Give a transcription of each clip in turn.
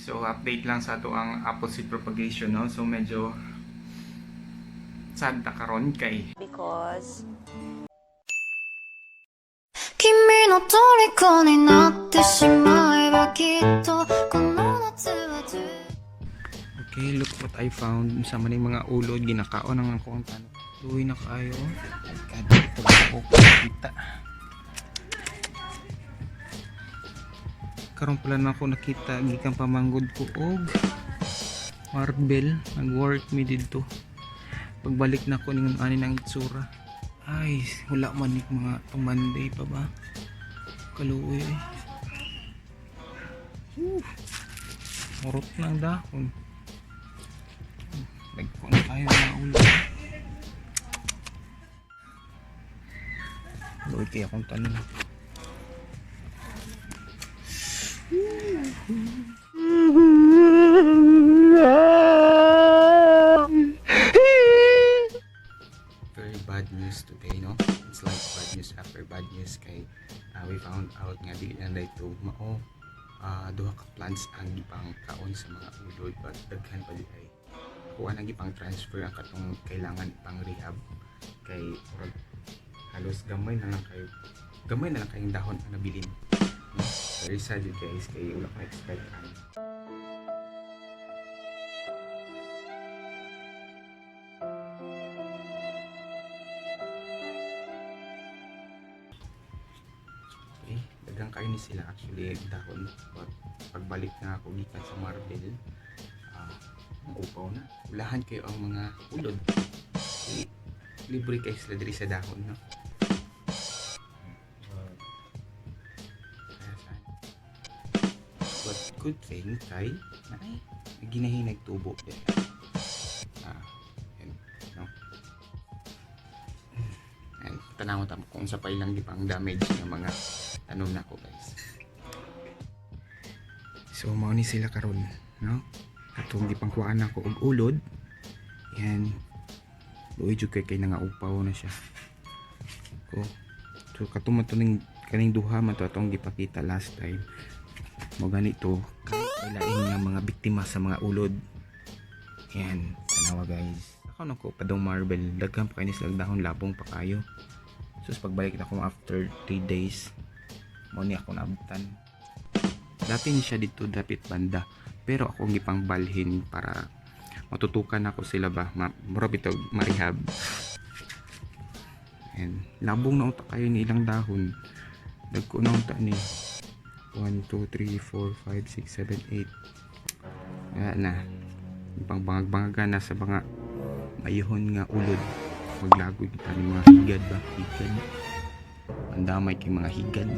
So update lang sa ato ang apple seed propagation, no. So medyo sad ta karon kay Because 君の虜になってしまえばきっとこの夏は充 Okay, look what I found sa maning mga ulod ginakaon ang akong tanom. Luoy na kaayo. God, ito ko kita. Karon pala na ako nakita gikan pamanggod ko og marble, nag-work mi didto. Pagbalik na ko ning ani ng itsura. Ay, wala man ni mga pang Monday pa ba? Kaluoy eh. Murot na ang dahon. Nagkuha na tayo mga ulo. Luoy kaya akong tanong. Very bad news today, no? It's like bad news after bad news kay we found out nga dili na dito mao duha ka plants ang gipang kaon sa mga ulod, but daghan pa di ay. Kuha nang gipang transfer ang katong kailangan ipang rehab kay murag halos gamay na lang kayo, gamay na lang kayong dahon ang nabilin, no? Very sad yun, guys, kay wala ko expect ang Okay, daghang kayo ni sila actually dahon, but pagbalik na ako gikan sa marble, upaw na. Ulahan kayo ang mga ulod. Okay, libre kayo sila diri sa dahon, no? Kaya saan? But good thing kay naay naginahin nagtubo din. Yan, no? And tanaw ta kung sa pa ilang gipang damage ng mga tanom nako, guys. So mao ni sila karon, no? Katong gipangkuhaan nako og ulod. Yan. Luoy jud kay nangaupaw na siya. Ko. So kato man to ning kaning duha man to atong gipakita last time. Mo ganito kay lain nga mga biktima sa mga ulod. Yan, tanawa, guys. Ako nako padong marble, daghan pa kay ni sila dahon, labong pa kayo. Sus, pagbalik na ako after 3 days, mo ni ako naabtan. Dati ni siya dito dapit banda, pero ako ang gipang balhin para matutukan ako sila ba, mura bitaw marehab. And labong na unta kayo ni ilang dahon. Dagko na unta ni 1 2 3 4 5 6 7 8. Wala na. Pang bangag-bangagan na sa mga mayuhon nga ulod. Maglagoy kita ni mga higad ba? Higad. Ang damay kay mga higad.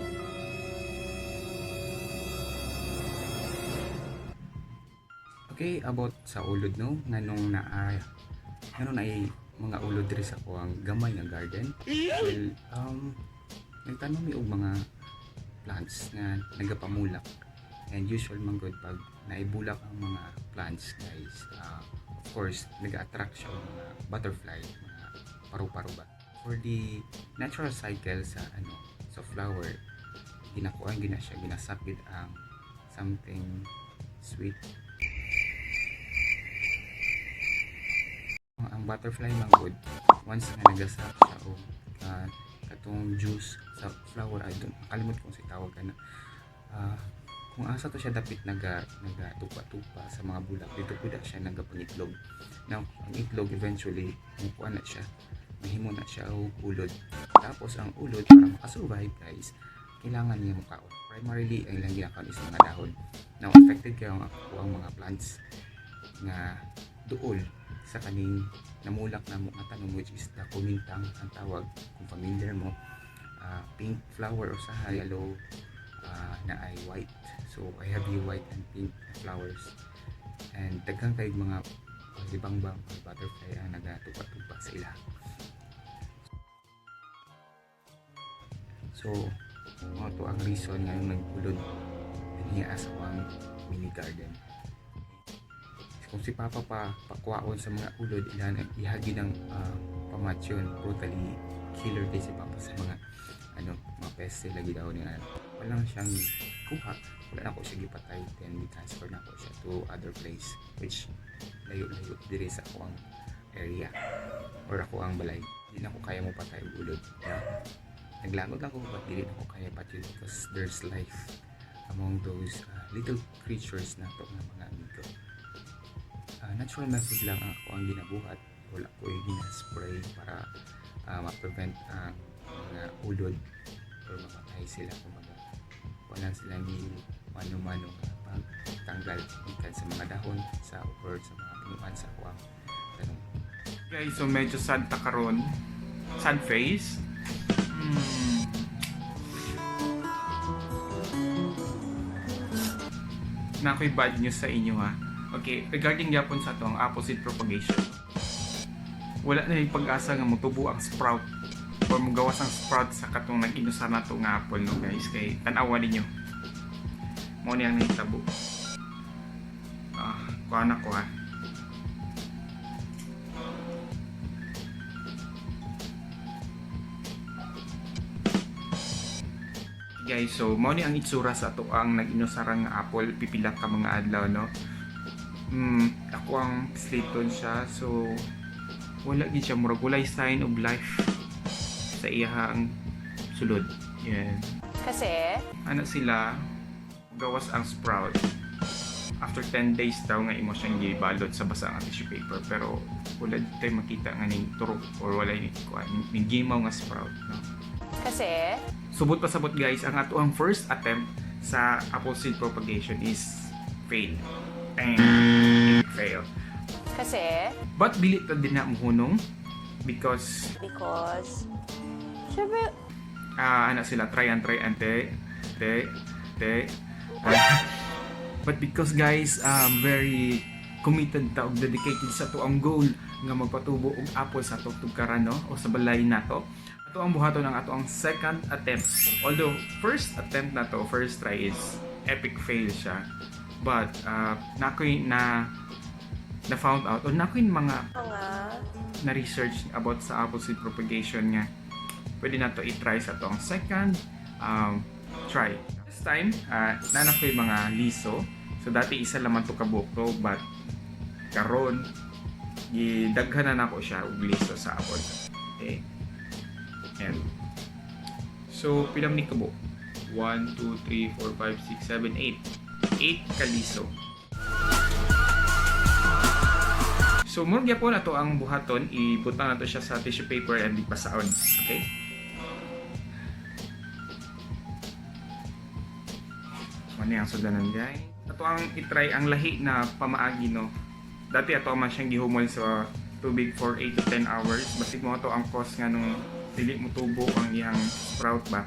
Okay, about sa ulod, no? Nganong naa nganong naay mga ulod diri sa kuang gamay nga garden. Well, nagtanom mi og mga plants nga nagapamulak. And usual man gud pag naibulak ang mga plants, guys, of course, nag-attract siya og mga butterfly, mga paru-paro ba. For the natural cycle sa ano, sa flower, ginakuan gina siya, ginasakit ang something sweet. Ang butterfly man gud, once nga nagasak siya og katong juice sa flower, I don't, nakalimot kung si tawag kana. Kung asa to siya dapit naga tupa-tupa sa mga bulak, dito pud siya nagapangitlog. Now, ang itlog eventually mukuan na siya, mahimo na siya og ulod. Tapos ang ulod, para makasurvive, guys, kailangan niya mukaon. Primarily ang ilang ginakaon is mga dahon. Now, affected kayo ang ako ang mga plants nga duol sa kaning namulak na mo nga tanom, which is the kumintang ang tawag, kung familiar mo, pink flower o sa yellow na ay white. So I have the white and pink flowers, and daghan kay mga libangbang or butterfly ang nagatupa-tupa sa ila. So mao to ang reason nga yung nagulod dinhi sa akong mini garden. Kung si Papa pa pakuwaon sa mga ulod, ilan ihagi ng pamatyon, brutally killer kay si Papa sa mga ano, mga peste lagi daw niya. Walang siyang kuha Wala na ko siya gipatay, then gi-transfer na ko siya to other place, which layo-layo diri sa ako ang area or ako ang balay. Di na ko kaya mo patay og ulod. Yeah. Naglangot lang ko, but dili na ko kaya patay because there's life among those little creatures na to nga mga amigo. Natural method lang ang ako ang ginabuhat. Wala ko gina-spray para ma-prevent ang mga ulod or mamatay sila. Kumbaga, wala sila ni mano-mano nga pagtanggal gikan sa mga dahon sa or sa mga punuan sa ako ang tanom. Guys, so medyo sad ta karon. Sad face. Na ako'y bad news sa inyo, ha. Okay, regarding gyapon sa atong apple seed propagation. Wala na yung pag-asa nga motubo ang sprout or mugawas ang sprout sa katong nag-inusar nato nga apple, no, guys, kay tan-awa ninyo. Mao ni ang nahitabo. Ah, kuha na ko, ha. Guys, so mao ni ang itsura sa ato ang nag-inusarang nga apple pipila ka mga adlaw, no. Ako ang sliton siya, so wala gid siya, murag walay sign of life sa iyahang sulod. Yan. Kasi, Ana sila, gawas ang sprout. After 10 days daw nga imo siyang gibalot sa basa nga tissue paper, pero wala dito makita nga ning turok or wala ni kuan ning gimaw nga sprout, no. Kasi, Subot pasabot, guys, ang ato ang first attempt sa apple seed propagation is fail. Tang! Fail. Kasi, But dili ta din na muhunong because because, syempre, ana sila, try and try and te te te. But because, guys, very committed ta og dedicated sa ato ang goal nga magpatubo og apple sa atong tugkaran, no, o sa balay nato, ato ang buhaton ang ato ang second attempt. Although first attempt na to, first try is epic fail siya, but nakoy na na found out o nakoy mga mga, na research about sa apple seed propagation nga pwede na to i-try sa atong second try. This time, nana ko yung mga liso. So dati isa lamang to kabuok to, but karon gidaghan na nako siya og liso sa apple. Okay. Ayan. So pila man ni kabuok? 1, 2, 3, 4, 5, 6, 7, 8. 8 kaliso. So, murag gyapon ato ang buhaton, ibutang nato siya sa tissue paper and ipasaon. Okay? Mao ni ang sudanan, guys. Ato ang itry ang lahi na pamaagi, no. Dati ato man siyang gihumol sa tubig for 8 to 10 hours. Basig mo ato ang cause nga nung dili mo tubo ang iyang sprout ba.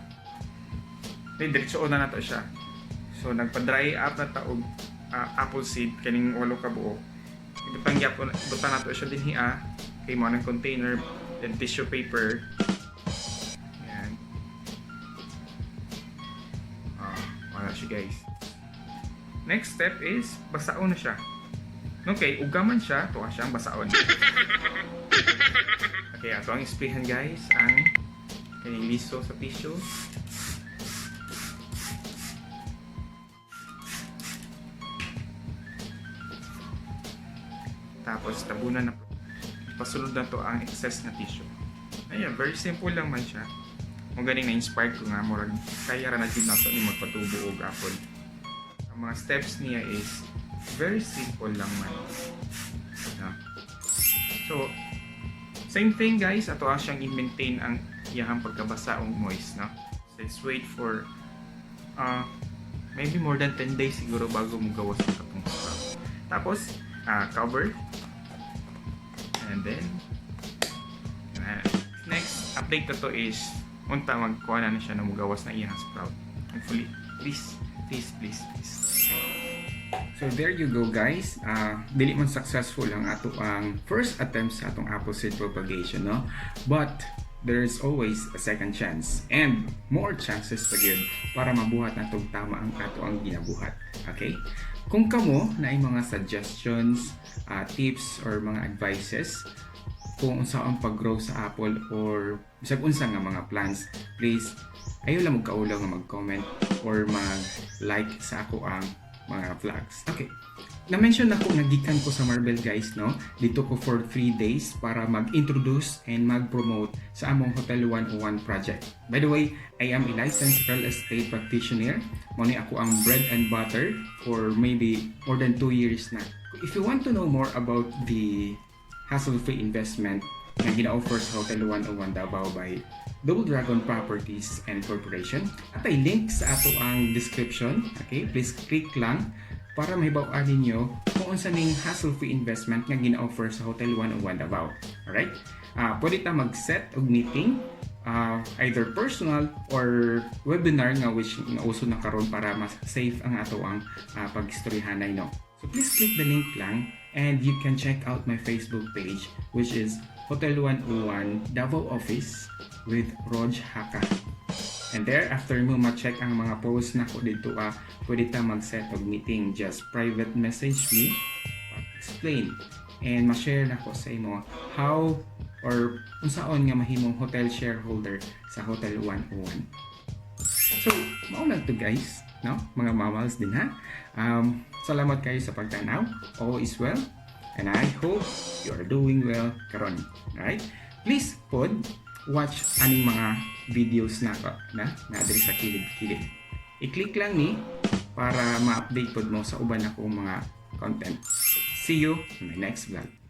Then diretso na nato siya. So nagpa-dry up na ta og apple seed kaning walo ka buok. Ibutang gyapon, ibutang nato siya dinhi kay mo ng container, then tissue paper. Yan. Ah, wala siya, guys. Next step is basaon na siya. Okay, ugaman siya, tuwa siyang basaon. Okay, ato ang isprehan, guys, ang kaning liso sa tissue. Tapos tabunan na, pasulod na to ang excess na tissue. Ayan, very simple lang man siya. Mo ganing na-inspired ko nga murag kaya ra na jud nato ni magpatubo og apple. Ang mga steps niya is very simple lang man. No? So, same thing, guys, ato ang siyang i-maintain ang iyahang pagkabasa o moist, no? Let's wait for maybe more than 10 days siguro bago mo gawas ang katong sprout. Tapos, cover. And then, next update na to is unta magkuha na siya na mugawas na iyang sprout. Hopefully, please, please, please, please. So there you go, guys. Dili man successful ang ato ang first attempt sa atong apple seed propagation, no? But there's always a second chance and more chances pa gyud para mabuhat natong tama ang ato ang ginabuhat. Okay? Kung kamo na mga suggestions, tips or mga advices kung unsa ang pag-grow sa apple or bisag unsa nga mga plants, please ayaw lang magkaulaw nga mag-comment. or mag-like sa ako ang mga vlogs. Okay. Na-mention nako nga gikan ko sa Marbel, guys, no? Didto ko for 3 days para mag-introduce and mag-promote sa among Hotel 101 project. By the way, I am a licensed real estate practitioner. Mao ni ako ang bread and butter for maybe more than 2 years na. If you want to know more about the hassle-free investment na gina-offer sa Hotel 101 Davao by Double Dragon Properties and Corporation, at ay link sa ato ang description. Okay, please click lang para mahibaw-an ninyo kung unsa ning hassle-free investment nga gina-offer sa Hotel 101 Davao. Alright? Pwede ta mag-set og meeting, either personal or webinar nga which nga uso na karon para mas safe ang ato ang pagistoryahanay, no. So please click the link lang and you can check out my Facebook page, which is Hotel 101 Davao Office with Rog Haka. And there, after mo ma-check ang mga posts nako didto, pwede ta mag-set og meeting. Just private message me, explain, and ma-share nako sa imo how or unsaon nga mahimong hotel shareholder sa Hotel 101. So, mao lang to, guys, no? Mga mamals din ha. Salamat kayo sa pagtanaw. All is well. And I hope you are doing well karon. Alright? Please pod watch aning mga videos na na na diri sa kilid-kilid. I-click lang ni para ma-update pod mo sa uban akong mga content. See you in my next vlog.